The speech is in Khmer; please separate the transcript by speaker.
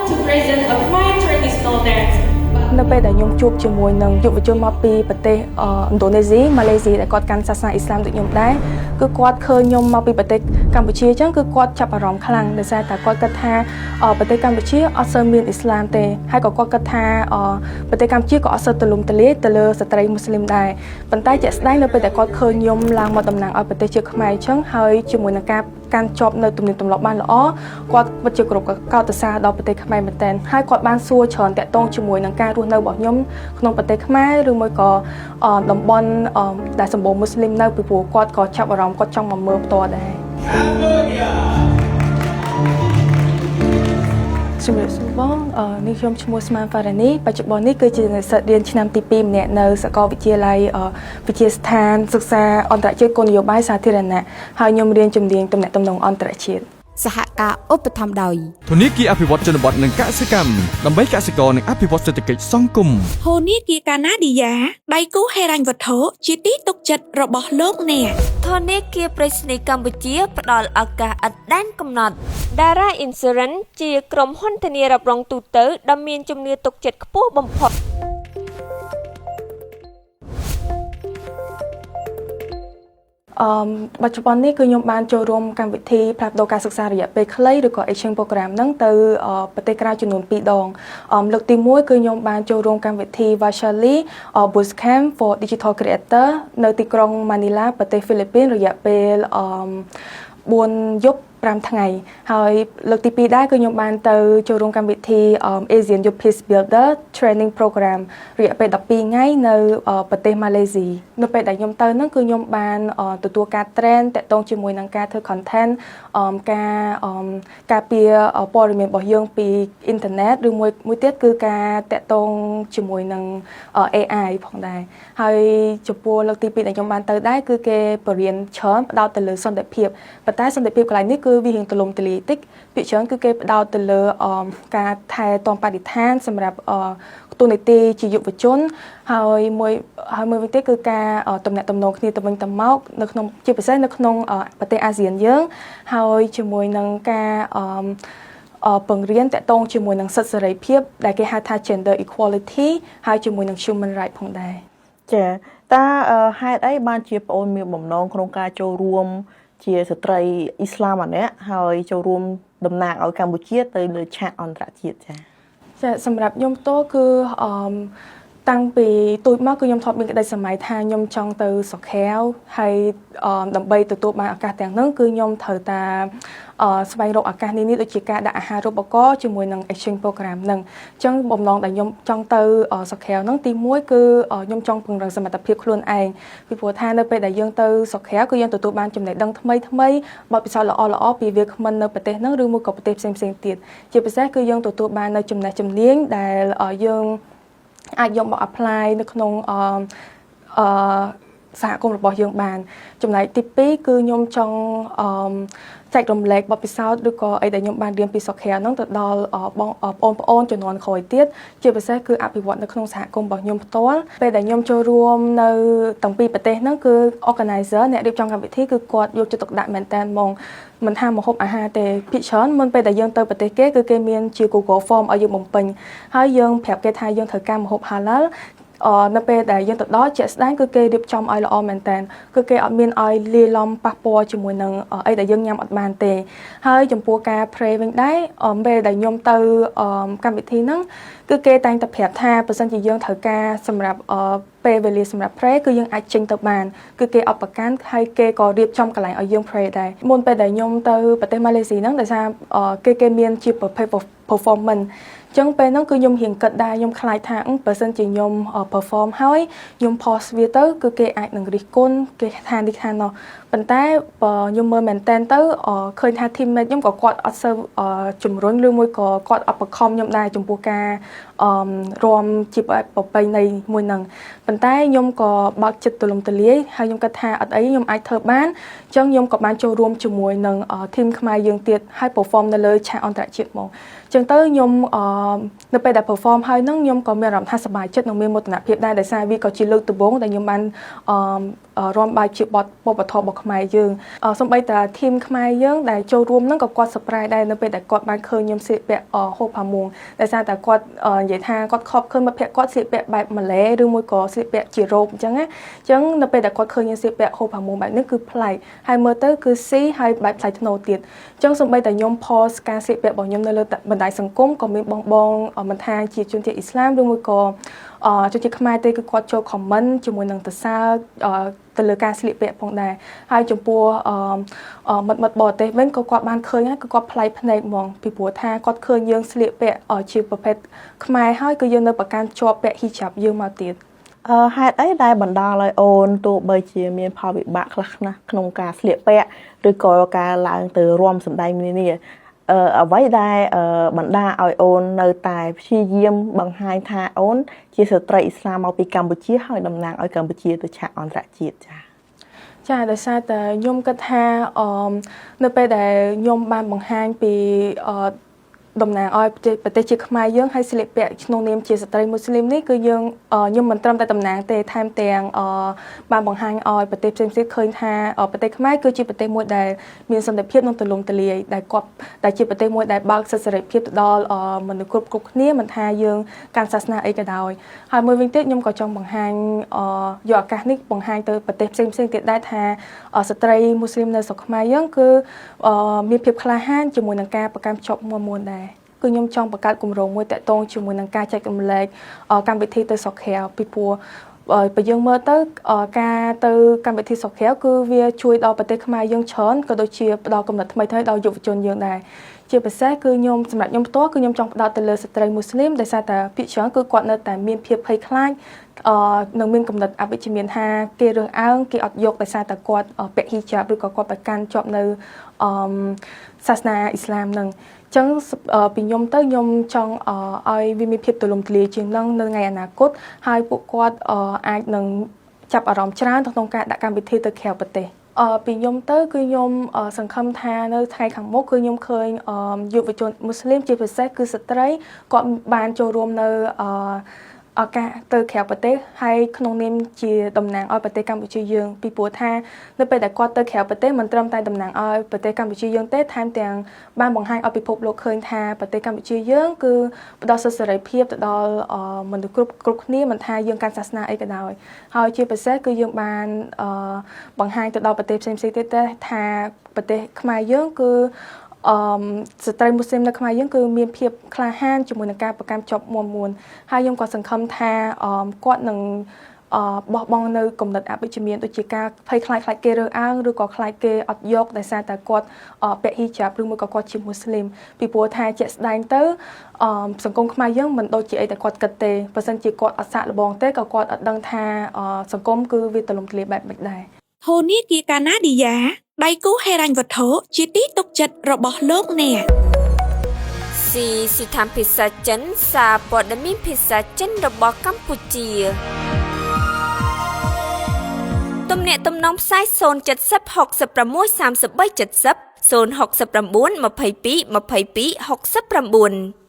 Speaker 1: to present a Khmer traditional dance.
Speaker 2: នៅពេលដែលខ្ញុំជួបជាមួយនឹងយុវជនមកពីប្រទេសឥណ្ឌូនេស៊ីម៉ាឡេស៊ីដែលគាត់កាន់សាសនាអ៊ីស្លាមដូចខ្ញុំដែរគឺគាត់ឃើញខ្ញុំមកពីប្រទេសកម្ពុជាអញ្ចឹងគឺគាត់ចាប់អារម្មណ៍ខ្លាំងដោយសារតែគាត់គិតថាប្រទេសកម្ពុជាអត់សូវមានអ៊ីស្លាមទេហើយក៏គាត់គិតថាប្រទេសកម្ពុជាក៏អត់សូវទូលំទូលាយទៅលើស្ត្រីមូស្លីមដែរប៉ុន្តែជាក់ស្ដែងនៅពេលដែលគាត់ឃើញខ្ញុំឡើងមកតំណាងឲ្យប្រទេសជាខ្មែរអញ្ចឹងហើយជាមួយនឹងការកាន់ជាប់នៅទំនៀមទម្លាប់បានល្អគាត់ពិតជាគោរពកោតសរសើរដល់ប្រទេសខ្មែរមែនទែនហើយគាត់បានសួរច្រើនតាក់ទងជាមួយនឹងការរស់នៅរបស់ខ្ញុំក្នុងប្រទេសខ្មែរឬមួយក៏តំបន់ដែលសម្បូរមូស្លីមនៅពីព្រោះគាត់ក៏ចាប់អារម្មណ៍គាត់ចង់មកមើលផ្ទាល់ដែរ។ ជំរាបសួរបងនេះខ្ញុំឈ្មោះស្មានហ្វារ៉ានីបច្ចុប្បន្ននេះគឺជានិស្សិតរៀនឆ្នាំទី2ម្នាក់នៅសាកលវិទ្យាល័យវិទ្យាស្ថានសិក្សាអន្តរជាតិគោលនយោបាយសាធារណៈហើយខ្ញុំរៀនជំនាញទំនាក់ទំនងអន្តរជាតិ។
Speaker 3: សហការឧបត្ថម្ភដោយ
Speaker 4: ធនាគារអភិវឌ្ឍជនបទនិងកសិកម្មដើម្បីកសិករនិងអភិវឌ្ឍសេដ្ឋកិច្ចសង្គម។
Speaker 5: ធនាគារកាណាឌីយ៉ាដៃគូហិរញ្ញវត្ថុជាទីទុកចិត្តរបស់លោកអ្នក។
Speaker 6: ធនាគារប្រៃសណីយ៍កម្ពុជាផ្ដល់ឱកាសឥតដែនកំណត់។ Dara Insurance ជាក្រុមហ៊ុនធានារ៉ាប់រងទូទៅដ៏មានជំនឿទុកចិត្តខ្ពស់បំផុត។
Speaker 2: បច្ចុប្បន្ននេះគឺខ្ញុំបានចូលរួមកម្មវិធីផ្លាស់ប្ដូរការសិក្សារយៈពេលខ្លីឬក៏ exchange program ហ្នឹងទៅប្រទេសក្រៅចំនួន2ដងលើកទី1គឺខ្ញុំបានចូលរួមកម្មវិធី Vaishali Bootcamp for Digital Creator នៅទីក្រុងម៉ានីឡាប្រទេសហ្វីលីពីនរយៈពេល4យប់5ថ្ងៃហើយលើកទី2ដែរគឺខ្ញុំបានទៅចូលរួមកម្មវិធី Asian Youth Peace Builder Training Program រយៈពេល12ថ្ងៃនៅប្រទេសម៉ាឡេស៊ីនៅពេលដែលខ្ញុំទៅហ្នឹងគឺខ្ញុំបានទទួលការ train តាក់ទងជាមួយនឹងការធ្វើ content ការការពារព័ត៌មានរបស់យើងពីអ៊ីនធឺណិតឬមួយមួយទៀតគឺការតាក់ទងជាមួយនឹង AI ផងដែរហើយចំពោះលើកទី2ដែលខ្ញុំបានទៅដែរគឺគេបង្រៀនច្រើនផ្ដោតទៅលើសន្តិភាពប៉ុន្តែសន្តិភាពកន្លែងនេះគឺវារៀងទូលំទូលាយតិចភាគច្រើនគឺគេផ្ដោតទៅលើការថែទាំបរិស្ថានសម្រាប់តួនាទីជាយុវជនហើយមួយហើយមួយវិញទៀតគឺការទំនាក់ទំនងគ្នាទៅវិញទៅមកនៅក្នុងជាពិសេសនៅក្នុងប្រទេសអាស៊ានយើងហើយជាមួយនឹងការបង្រៀនតាក់ទងជាមួយនឹងសិទ្ធិសេរីភាពដែលគេហៅថា gender equality ហើយជាមួយនឹង human right ផងដែរ។
Speaker 7: ចាតើហេតុអីបានជាប្អូនមានបំណងក្នុងការចូលរួមជាស្ត្រីអ៊ីស្លាមម្នាក់ហើយចូលរួមតំណាងឲ្យកម្ពុជាទៅលើឆាកអន្តរជាតិចា៎?
Speaker 2: ចាសម្រាប់ខ្ញុំផ្ទាល់គឺតាំងពីតូចមកគឺខ្ញុំធ្លាប់មានក្តីស្រមៃថាខ្ញុំចង់ទៅស្រុកក្រៅហើយដើម្បីទទួលបានឱកាសទាំងហ្នឹងគឺខ្ញុំត្រូវតែស្វែងរកឱកាសនេះនេះដូចជាការដាក់អាហារូបករណ៍ជាមួយនឹង exchange program ហ្នឹងអញ្ចឹងបំណងដែលខ្ញុំចង់ទៅស្រុកក្រៅហ្នឹងទី1គឺខ្ញុំចង់ពង្រឹងសមត្ថភាពខ្លួនឯងពីព្រោះថានៅពេលដែលយើងទៅស្រុកក្រៅគឺយើងទទួលបានចំណេះដឹងថ្មីថ្មីបទពិសោធន៍ល្អល្អពីវាគ្មិននៅប្រទេសហ្នឹងឬមួយក៏ប្រទេសផ្សេងផ្សេងទៀតជាពិសេសគឺយើងទទួលបាននៅចំណេះជំនាញដែលយើងអាចយកមក apply នៅក្នុងអឺអឺសហគមន៍របស់យើងបានចំណែកទី2គឺខ្ញុំចង់អឺចែករំលែកបទពិសោធន៍ឬក៏អីដែលខ្ញុំបានរៀនពីស្រុកក្រៅហ្នឹងទៅដល់បងប្អូនប្អូនជំនាន់ក្រោយទៀតជាពិសេសគឺអភិវឌ្ឍនៅក្នុងសហគមន៍របស់ខ្ញុំផ្ទាល់ពេលដែលខ្ញុំចូលរួមនៅទាំងពីរប្រទេសហ្នឹងគឺ organizer អ្នករៀបចំកម្មវិធីគឺគាត់យកចិត្តទុកដាក់មែនតើហ្មងមិនថាម្ហូបអាហារទេភាគច្រើនមុនពេលដែលយើងទៅប្រទេសគេគឺគេមានជា Google Form ឲ្យយើងបំពេញហើយយើងប្រាប់គេថាយើងត្រូវការម្ហូប halal នៅពេលដែលយើងទៅដល់ជាក់ស្ដែងគឺគេរៀបចំឲ្យល្អមែនតើគឺគេអត់មានឲ្យលាយឡំប៉ះពាល់ជាមួយនឹងអីដែលយើងញ៉ាំអត់បានទេហើយចំពោះការ pray វិញដែរពេលដែលខ្ញុំទៅកម្មវិធីហ្នឹងគឺគេតែងតែប្រាប់ថាបើសិនជាយើងត្រូវការសម្រាប់ពេលវេលាសម្រាប់ pray គឺយើងអាចចេញទៅបានគឺគេអត់ប្រកាន់ហើយគេក៏រៀបចំកន្លែងឲ្យយើង pray ដែរមុនពេលដែលខ្ញុំទៅប្រទេសម៉ាឡេស៊ីហ្នឹងដោយសារគេគេមានជាប្រភេទ performance ចឹងពេលហ្នឹងគឺខ្ញុំរៀងគិតដែរខ្ញុំខ្លាចថាបើសិនជាខ្ញុំ perform ហើយខ្ញុំ post វាទៅគឺគេអាចនឹងរិះគន់គេថានេះថានោះប៉ុន្តែបើខ្ញុំមើលមែនតែនទៅឃើញថា teammate ខ្ញុំក៏គាត់អត់សូវជំរុញឬមួយក៏គាត់អត់បង្ខំខ្ញុំដែរចំពោះការរាំជាប្រពៃណីមួយហ្នឹងប៉ុន្តែខ្ញុំក៏បើកចិត្តទូលំទូលាយហើយខ្ញុំគិតថាអត់អីខ្ញុំអាចធ្វើបានអញ្ចឹងខ្ញុំក៏បានចូលរួមជាមួយនឹង team ខ្មែរយើងទៀតហើយ perform នៅលើឆាកអន្តរជាតិមកចឹងទៅខ្ញុំនៅពេលដែល perform ហើយហ្នឹងខ្ញុំក៏មានអារម្មណ៍ថាសប្បាយចិត្តនិងមានមោទនភាពដែរដោយសារវាក៏ជាលើកដំបូងដែលខ្ញុំបានអឺ រាំបែបជាបទវប្បធម៌របស់ខ្មែរយើងសូម្បីតែ team ខ្មែរយើងដែលចូលរួមហ្នឹងក៏គាត់ surprise ដែរនៅពេលដែលគាត់បានឃើញខ្ញុំស្លៀកពាក់ហូបផាមួងដោយសារតែគាត់និយាយថាគាត់ខប់ឃើញមិត្តភក្តិគាត់ស្លៀកពាក់បែបម៉ាឡេឬមួយក៏ស្លៀកពាក់ជារ៉ូបអញ្ចឹងណាអញ្ចឹងនៅពេលដែលគាត់ឃើញខ្ញុំស្លៀកពាក់ហូបផាមួងបែបនេះគឺប្លែកហើយមើលទៅគឺស៊ីហើយបែបថ្លៃថ្នូរទៀតអញ្ចឹងសូម្បីតែខ្ញុំ post ការស្លៀកពាក់របស់ខ្ញុំនៅលើបណ្ដាញសង្គមក៏មានបងបងមិនថាជាជនជាតិអ៊ីស្លាមឬមួយក៏ជនជាតិខ្មែរទេគឺគាត់ចូល comment ជាមួយនឹងសរសើរទៅលើការស្លៀកពាក់ផងដែរហើយចំពោះមិត្តមិត្តបរទេសវិញក៏គាត់បានឃើញហើយគឺគាត់ប្លែកភ្នែកហ្មងពីព្រោះថាគាត់ឃើញយើងស្លៀកពាក់ជាប្រភេទខ្មែរហើយគឺយើងនៅប្រកាន់ជាប់ពាក់ hijab យើងមកទៀត។
Speaker 7: ហេតុអីដែលបណ្ដាលឲ្យអូនទោះបីជាមានផលវិបាកខ្លះណាស់ក្នុងការស្លៀកពាក់ឬក៏ការឡើងទៅរាំសម្ដែងនានាអ្វីដែលបណ្ដាឲ្យអូននៅតែព្យាយាមបង្ហាញថាអូនជាស្ត្រីអ៊ីស្លាមមកពីកម្ពុជាហើយតំណាងឲ្យកម្ពុជាទៅឆាកអន្តរជាតិចា៎?
Speaker 2: ចាដោយសារតែខ្ញុំគិតថាអឺនៅពេលដែលខ្ញុំបានបង្ហាញពីអឺតំណាងឲ្យប្រទេសជាខ្មែរយើងហើយស្លៀកពាក់ក្នុងនាមជាស្ត្រីមូស្លីមនេះគឺយើងខ្ញុំមិនត្រឹមតែតំណាងទេថែមទាំងបានបង្ហាញឲ្យប្រទេសផ្សេងៗឃើញថាប្រទេសខ្មែរគឺជាប្រទេសមួយដែលមានសន្តិភាពនិងទូលំទូលាយដែលគាត់ដែលជាប្រទេសមួយដែលបើកសិទ្ធិសេរីភាពទៅដល់មនុស្សគ្រប់គ្រប់គ្នាមិនថាយើងកាន់សាសនាអីក៏ដោយហើយមួយវិញទៀតខ្ញុំក៏ចង់បង្ហាញយកឱកាសនេះបង្ហាញទៅប្រទេសផ្សេងៗទៀតដែរថាស្ត្រីមូស្លីមនៅស្រុកខ្មែរយើងគឺមានភាពក្លាហានជាមួយនឹងការប្រកាន់ភ្ជាប់មួយមួនដែរគឺខ្ញុំចង់បង្កើតគម្រោងមួយតាក់ទងជាមួយនឹងការចែករំលែកកម្មវិធីទៅស្រុកក្រៅពីព្រោះបើយើងមើលទៅការទៅកម្មវិធីស្រុកក្រៅគឺវាជួយដល់ប្រទេសខ្មែរយើងច្រើនក៏ដូចជាផ្ដល់កំណត់ថ្មីៗដល់យុវជនយើងដែរជាពិសេសគឺខ្ញុំសម្រាប់ខ្ញុំផ្ទាល់គឺខ្ញុំចង់ផ្ដោតទៅលើស្ត្រីមូស្លីមដោយសារតែភាគច្រើនគឺគាត់នៅតែមានភាពភ័យខ្លាចនឹងមានកំណត់អវិជ្ជមានថាគេរើសអើងគេអត់យកដោយសារតែគាត់ពាក់ហ៊ីជាបឬក៏គាត់ប្រកាន់ជាប់នៅអឺសាសនាអ៊ីស្លាមនឹងចឹងពីខ្ញុំទៅខ្ញុំចង់ឲ្យវាមានភាពទូលំទូលាយជាងនឹងនៅថ្ងៃអនាគតហើយពួកគាត់អាចនឹងចាប់អារម្មណ៍ច្រើនក្នុងការដាក់កម្មវិធីទៅក្រៅប្រទេសពីខ្ញុំទៅគឺខ្ញុំសង្ឃឹមថានៅថ្ងៃខាងមុខគឺខ្ញុំឃើញយុវជនមូស្លីមជាពិសេសគឺស្ត្រីគាត់បានចូលរួមនៅឱកាសទៅក្រៅប្រទេសហើយក្នុងនាមជាតំណាងឲ្យប្រទេសកម្ពុជាយើងពីព្រោះថានៅពេលដែលគាត់ទៅក្រៅប្រទេសមិនត្រឹមតែតំណាងឲ្យប្រទេសកម្ពុជាយើងទេថែមទាំងបានបង្ហាញឲ្យពិភពលោកឃើញថាប្រទេសកម្ពុជាយើងគឺផ្ដល់សិទ្ធិសេរីភាពទៅដល់មនុស្សគ្រប់គ្រប់គ្នាមិនថាយើងកាន់សាសនាអីក៏ដោយហើយជាពិសេសគឺយើងបានបង្ហាញទៅដល់ប្រទេសផ្សេងៗទៀតទេថាប្រទេសខ្មែរយើងគឺស្ត្រីមូស្លីមនៅខ្មែរយើងគឺមានភាពក្លាហានជាមួយនឹងការប្រកាន់ជាប់មាំមួនហើយខ្ញុំក៏សង្ឃឹមថាគាត់នឹងបោះបង់នៅគំនិតអវិជ្ជមានដូចជាការភ័យខ្លាចខ្លាចគេរើសអើងឬក៏ខ្លាចគេអត់យកដោយសារតែគាត់ពាក់ហ៊ីជាបឬមួយក៏គាត់ជាមូស្លីមពីព្រោះថាជាក់ស្ដែងទៅសង្គមខ្មែរយើងមិនដូចជាអីតែគាត់គិតទេបើសិនជាគាត់អត់សាកល្បងទេក៏គាត់អត់ដឹងថាសង្គមគឺវាទូលំទូលាយបែបម៉េចដែរ។
Speaker 5: ធនាគារកាណាឌីយ៉ាដៃគូហិរញ្ញវត្ថុជាទីទុកចិត្តរបស់លោកអ្នក។
Speaker 6: ស៊ីស៊ីថាមភាសាចិនសារព័ត៌មានភាសាចិនរបស់កម្ពុជាទំនាក់ទំនងផ្សាយ070 66 33 70 069 22 22 69។